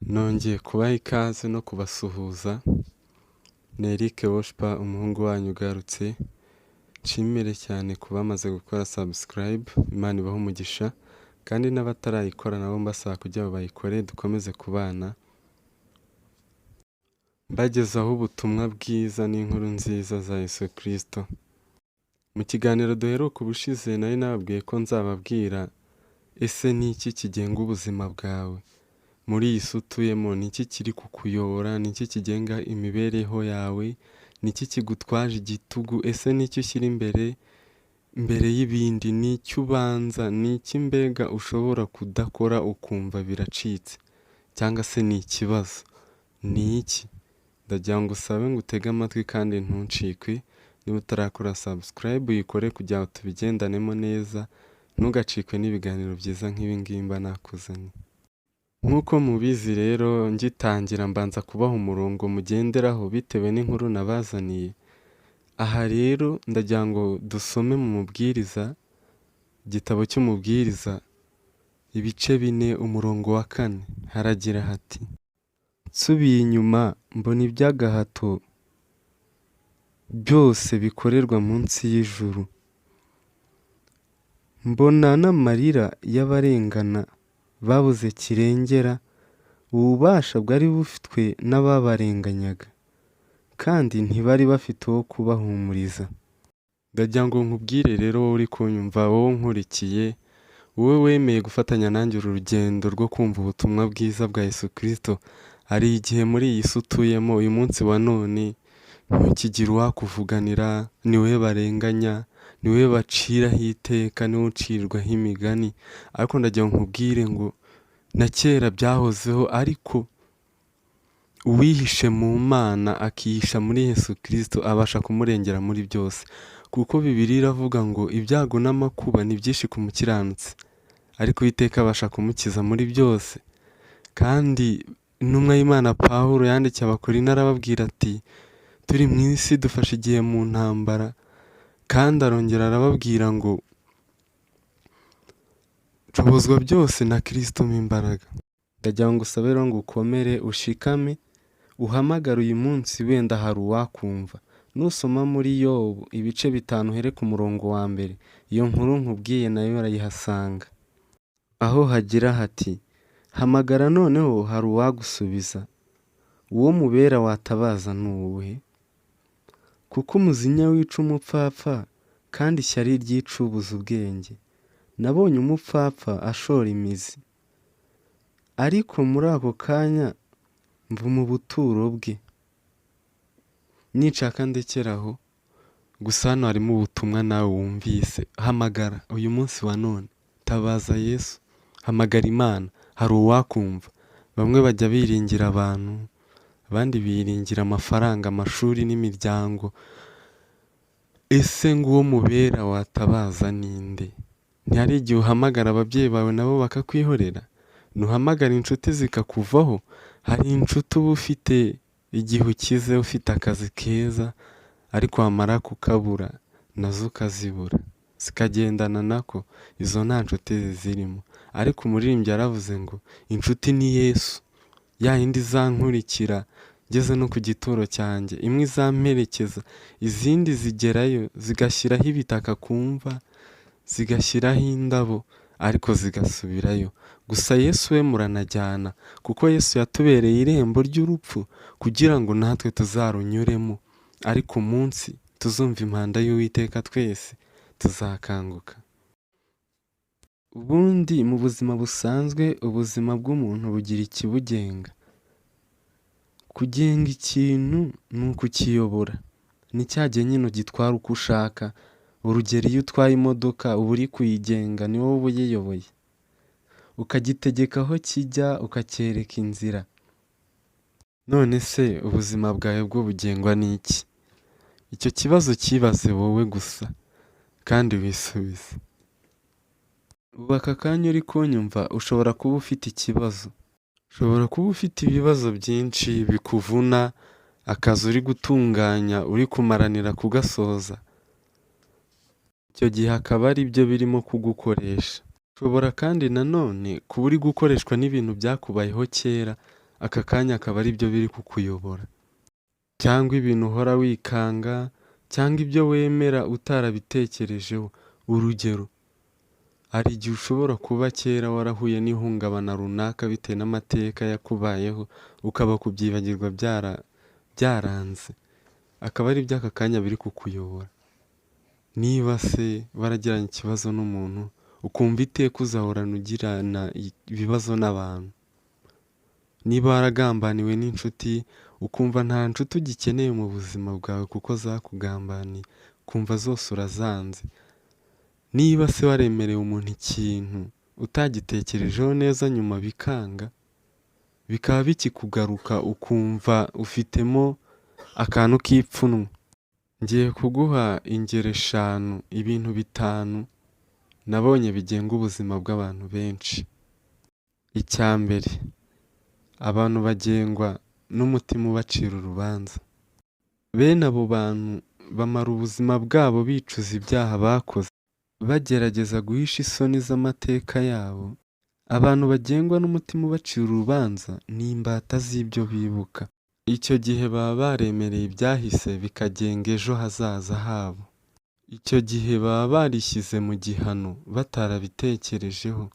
Nongeye kubaha ikaze no kubasuhuza, ni Eric Worshipper umuhungu wanyu ugarutse, nshimire cyane ku bamaze gukora subscribe, Imana ibahe umugisha, kandi n'abatarayikora nabo mbasaba kugira ngo bayikore dukomeze kubana, mbagezaho ubutumwa bwiza n'inkuru nziza za Yesu Kristo. Mu kiganiro duheruka ubushize nari nababwiye ko nzababwira ese ni iki kigenga ubuzima bwawe? Muri iyi si utuyemo ni iki kiri kukuyobora? Ni iki kigenga imibereho yawe? Ni iki kigutwaje igitugu? Ese ni iki ushyira imbere mbere y'ibindi? Ni iki ubanza? Ni iki mbega ushobora kudakora ukumva biracitse cyangwa se ni ikibazo? Ni iki? Ndagira ngo usabe ngo utege amatwi kandi ntuncikwe, niba utarakora subscribe uyikore kugira ngo tubigendanemo neza, ntugacikwe n'ibiganiro byiza nk'ibi ngibi mba nakuzaniye. Nk'uko mubizi rero ngitangira mbanza kubaha umurongo mugenderaho bitewe n'inkuru nabazaniye, aha rero ndagira ngo dusome mu Mubwiriza, igitabo cy'Umubwiriza, ibice 4 umurongo wa 4, haragira hati: Nsubiye inyuma mbona iby'agahato byose bikorerwa munsi y'ijuru, mbona n'amarira y'abarengana babuze kirengera, ububasha bwari bufitwe n'ababarenganyaga, kandi ntibari bafite uwo kubahumuriza. Ndagira ngo nkubwire rero wowe uri kunyumva, wowe unkurikiye, wowe wemeye gufatanya nanjye uru rugendo rwo kumva ubutumwa bwiza bwa Yesu Kristo, hari igihe muri iyi si utuyemo uyu munsi wa none ntukigire uwakuvuganira, ni wowe barenganya, ni wowe baciraho iteka, ni wowe ucirwaho imigani, ariko ndagira ngo nkubwire ngo na kera byahozeho ariko uwihishe mu Mana akihisha muri Yesu Kristo abasha kumurengera muri byose, kuko Bibiliya iravuga ngo ibyago n'amakuba ni byinshi ku mukiranutsi, ariko Uwiteka abasha kumukiza muri byose. Kandi intumwa y'Imana Pawulo yandikiye Abakorinto arababwira ati turi mu isi dufashe igihe mu ntambara, kandi arongera arababwira ngo nshobozwa byose na Kristo umpa imbaraga. Ndagira ngo usabe rero ngo ukomere ushikame, uhamagare uyu munsi wenda hari uwakumva. Nusoma muri Yobu ibice 5 uhere ku murongo wa 1, iyo nkuru nkubwiye nayo urayihasanga. Aho hagira hati hamagara noneho hari uwagusubiza, uwo mubera watabaza ni uwuhe? Kuko umujinya wica umupfapfa kandi ishyari ryica ubuze ubwenge. Nabonye umupfapfa ashora imizi, ariko muri ako kanya mvuma ubuturo bwe. Ninshaka ndekere aho, gusa hano harimo ubutumwa nawe wumvise, hamagara uyu munsi wa none, tabaza Yesu, hamagara Imana, hari uwakumva. Bamwe bajya biringira abantu, abandi biringira amafaranga, amashuri n'imiryango. Ese ngo uwo mubera watabaza ninde? Ntihari igihe uhamagara ababyeyi bawe nabo bakakwihorera? Ntuhamagara inshuti zikakuvaho? Hari inshuti uba ufite igihe ukize ufite akazi keza, ariko wamara kukabura nazo ukazibura, zikagendana nako, izo nta nshuti zirimo. Ariko umuririmbyi yaravuze ngo inshuti ni Yesu, ya yindi izankurikira ngeze no ku gituro cyanjye, imwe izamperekeza, izindi zigerayo zigashyiraho ibitaka ku mva, zigashyiraho indabo, ariko zigasubirayo. Gusa Yesu we muranajyana, kuko Yesu yatubereye irembo ry'urupfu kugira ngo natwe tuzarunyuremo, ariko umunsi tuzumva impanda y'Uwiteka twese tuzakanguka. Ubundi mu buzima busanzwe ubuzima bw'umuntu bugira ikibugenga. Kugenga ikintu ni ukukiyobora, ni cya gihe nyine ugitwara uko ushaka, urugero iyo utwaye imodoka uba uri kuyigenga ni wowe uba uyiyoboye, ukagitegeka aho kijya ukacyereka inzira. None se ubuzima bwawe bwo bugengwa n'iki? Icyo kibazo cyibaze wowe gusa kandi wisubize. Ubu aka kanya uri kunyumva ushobora kuba ufite ikibazo, ushobora kuba ufite ibibazo byinshi bikuvuna, akazi uri gutunganya uri kumaranira kugasoza, icyo gihe akaba ari byo birimo kugukoresha. Ushobora kandi nanone kuba uri gukoreshwa n'ibintu byakubayeho kera, aka kanya akaba ari byo biri kukuyobora, cyangwa ibintu uhora wikanga, cyangwa ibyo wemera utarabitekerejeho. Urugero, hari igihe ushobora kuba kera warahuye n'ihungabana runaka bitewe n'amateka yakubayeho, ukaba kubyibagirwa byaranze, akaba ari byo aka kanya biri kukuyobora. Niba se waragiranye ikibazo n'umuntu, ukumva iteka uzahorana ugirana ibibazo n'abantu. Niba waragambaniwe n'inshuti, ukumva nta nshuti ugikeneye mu buzima bwawe kuko zakugambaniye, ukumva zose urazanze. Niba se waremereye umuntu ikintu utagitekerejeho neza nyuma bikanga, bikaba bikikugaruka ukumva ufitemo akantu k'ipfunwe. Ngiye kuguha ingero eshanu, ibintu bitanu nabonye bigenga ubuzima bw'abantu benshi. Icya mbere, abantu bagengwa n'umutima ubacira urubanza. Bene abo bantu bamara ubuzima bwabo bicuza ibyaha bakoze, bagerageza guhisha isoni z'amateka yabo. Abantu bagengwa n'umutima ubacira urubanza ni imbata z'ibyo bibuka. Icyo gihe baba baremereye ibyahise bikagenga ejo hazaza habo. Icyo gihe baba barishyize mu gihano batarabitekerejeho,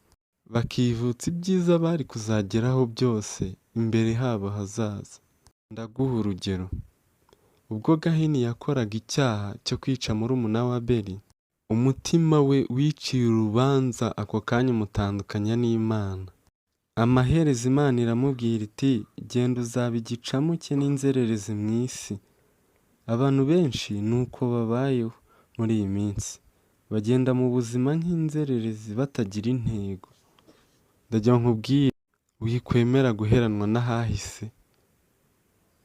bakivutsa ibyiza bari kuzageraho byose imbere habo hazaza. Ndaguha urugero, ubwo Gahini yakoraga icyaha cyo kwica murumuna wa Abeli, umutima we wiciye urubanza ako kanya umutandukanya n'Imana. Amaherezo Imana iramubwira iti genda uzaba igicamuke n'inzererezi mu isi. Abantu benshi ni uko babayeho muri iyi minsi, bagenda mu buzima nk'inzererezi batagira intego. Ndagira ngo nkubwire, wikwemera guheranwa n'ahahise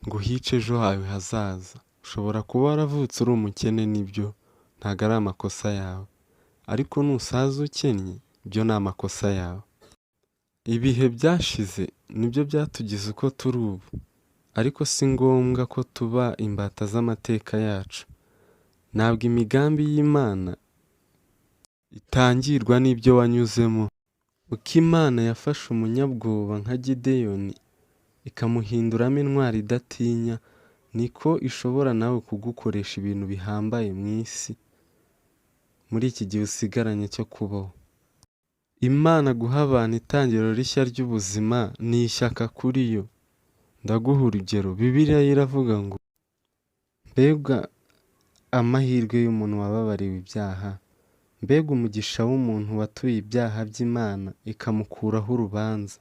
ngo uhice ejo hawe hazaza. Ushobora kuba waravutse uri umukene nibyo, ntabwo ari amakosa yawe, ariko nusaza ukennye byo ni amakosa yawe. Ibihe byashize nibyo byatugize uko turi ubu, ariko si ngombwa ko tuba imbata z'amateka yacu. Ntabwo imigambi y'Imana itangirwa n'ibyo wanyuzemo. Uko Imana yafashe umunyabwoba nka Gideyoni ikamuhinduramo intwari idatinya, niko ishobora nawe kugukoresha ibintu bihambaye mu isi muri iki gihe usigaranye cyo kubaho. Imana guha abantu itangiriro rishya ry'ubuzima ni ishyaka kuri yo. Ndaguha urugero, Bibiliya yo iravuga ngo mbega amahirwe y'umuntu wababariwe ibyaha, mbega umugisha w'umuntu watuye ibyaha by'Imana ikamukuraho urubanza.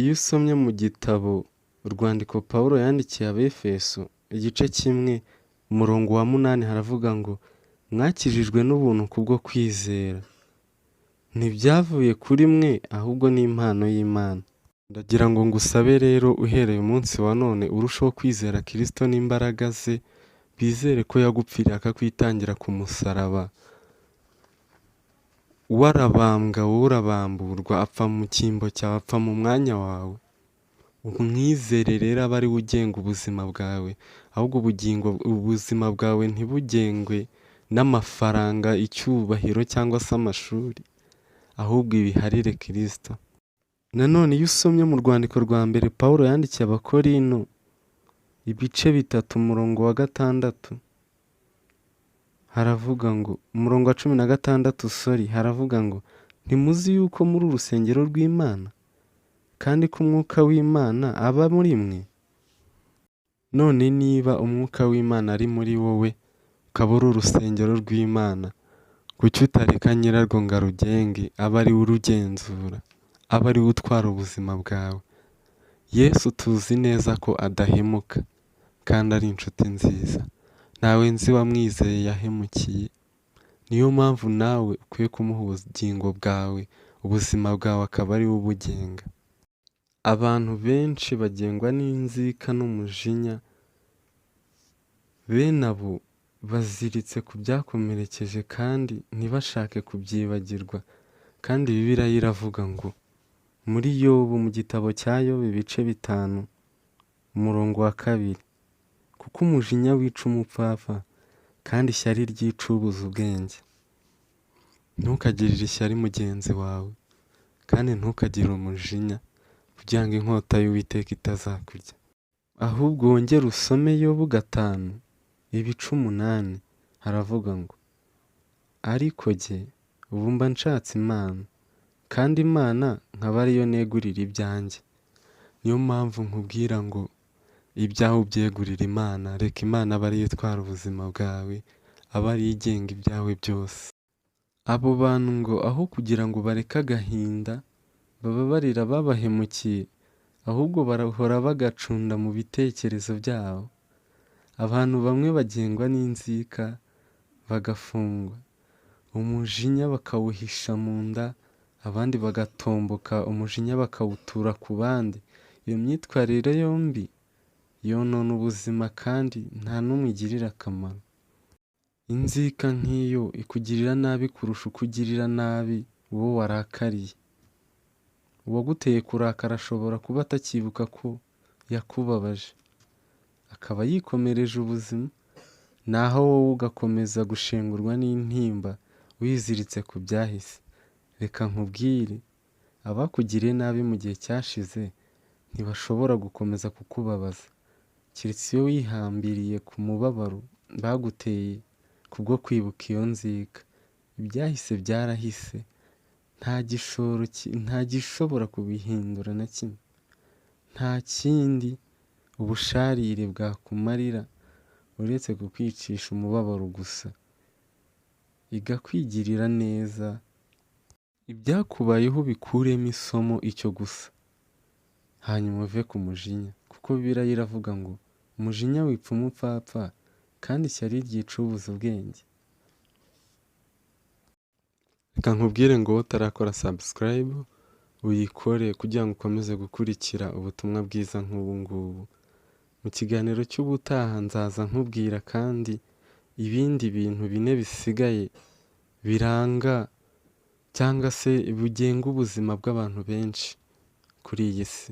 Iyo usomye mu gitabo urwandiko Pawulo yandikiye Abefeso, igice kimwe umurongo wa 8 haravuga ngo mwakijijwe n'ubuntu kubwo kwizera, ntibyavuye kuri mwe ahubwo ni impano y'Imana. Ndagira ngo ngusabe rero uhereye umunsi wa none urusheho kwizera Kristo n'imbaraga ze, wizere ko yagupfiriye akakwitangira ku musaraba. Warabambwa wowe urabamburwa, apfa mu cyimbo cyawe, apfa mu mwanya wawe. Umwizere rero abe ari we ugenga ubuzima bwawe, ahubwo ubuzima bwawe ntibugengwe n'amafaranga, icyubahiro cyangwa se amashuri, ahubwo ibiharire Kristo. Nanone iyo usomye mu rwandiko rwa mbere Pawulo yandikiye Abakorinto, ibice 3 umurongo wa 6, haravuga ngo, umurongo wa 16 sorry, haravuga ngo ntimuzi yuko muri urusengero rw'Imana kandi ko umwuka w'Imana aba muri mwe? None niba umwuka w'Imana ari muri wowe, ukaba uri urusengero rw'Imana, kuki utareka nyirarwo ngo arugenge, abe ari we urugenzura, abe ari we utwara ubuzima bwawe? Yesu tuzi neza ko adahemuka kandi ari inshuti nziza. Ntawe nzi wamwizeye yahemukiye. Niyo mpamvu nawe ukwiye kumuha ubugingo bwawe, ubuzima bwawe akaba ari we ubugenga. Abantu benshi bagengwa n'inzika n'umujinya, bene abo baziritse ku byakomerekeje kandi ntibashake kubyibagirwa. Kandi Bibiliya iravuga ngo muri Yobu mu gitabo cya Yobu ibice 5 umurongo wa 2, kuko umujinya wica umupfapfa kandi ishyari ryica ubuze ubwenge. Ntukagirire ishyari mugenzi wawe kandi ntukagire umujinya. kugira ngo inkota y'Uwiteka itazakurya. Ahubwo wongere usome Yobu 5:8, haravuga ngo ariko jye ubu mba nshatse Imana, kandi Imana nkaba ariyo negurira ibyanjye. Niyo mpamvu nkubwira ngo ibyawe ubyegurire Imana, reka Imana abe ariyo itwara ubuzima bwawe, abe ariyo igenga ibyawe byose. Abo bantu ngo aho kugira ngo bareke agahinda bababarira ababahemukiye, ahubwo barahora bagacunda mu bitekerezo byabo. Abantu bamwe bagengwa n'inzika bagafungwa, umujinya bakawuhisha mu nda, abandi bagatomboka umujinya bakawutura ku bandi. Iyo myitwarire yombi yonona ubuzima kandi nta n'umwe igirira akamaro. Inzika nk'iyo ikugirira nabi kurusha uko ugirira nabi uwo warakariye. Uwaguteye kurakara ashobora kuba atakibuka ko yakubabaje, akaba yikomereje ubuzima, naho wowe ugakomeza gushengurwa n'intimba wiziritse ku byahise. Reka nkubwire, abakugiriye nabi mu gihe cyashize ntibashobora gukomeza kukubabaza, keretse iyo wihambiriye ku mubabaro baguteye kubwo kwibuka iyo nzika. Ibyahise byarahise, nta gishobora kubihindura na kimwe. Nta kindi ubusharire bwakumarira uretse kukwicisha umubabaro gusa. Iga kwigirira neza, ibyakubayeho ubikuremo isomo icyo gusa, hanyuma uve ku mujinya, kuko Bibiliya iravuga ngo umujinya wipfa umupfapfa kandi ishyari ryica ubuze ubwenge. Reka nkubwire ngo wowe utarakora subscribe uyikore kugira ngo ukomeze gukurikira ubutumwa bwiza nk'ubu ngubu. Mu kiganiro cy'ubutaha nzaza nkubwira kandi ibindi bintu bine bisigaye biranga cyangwa se bugenga ubuzima bw'abantu benshi kuri iyi si.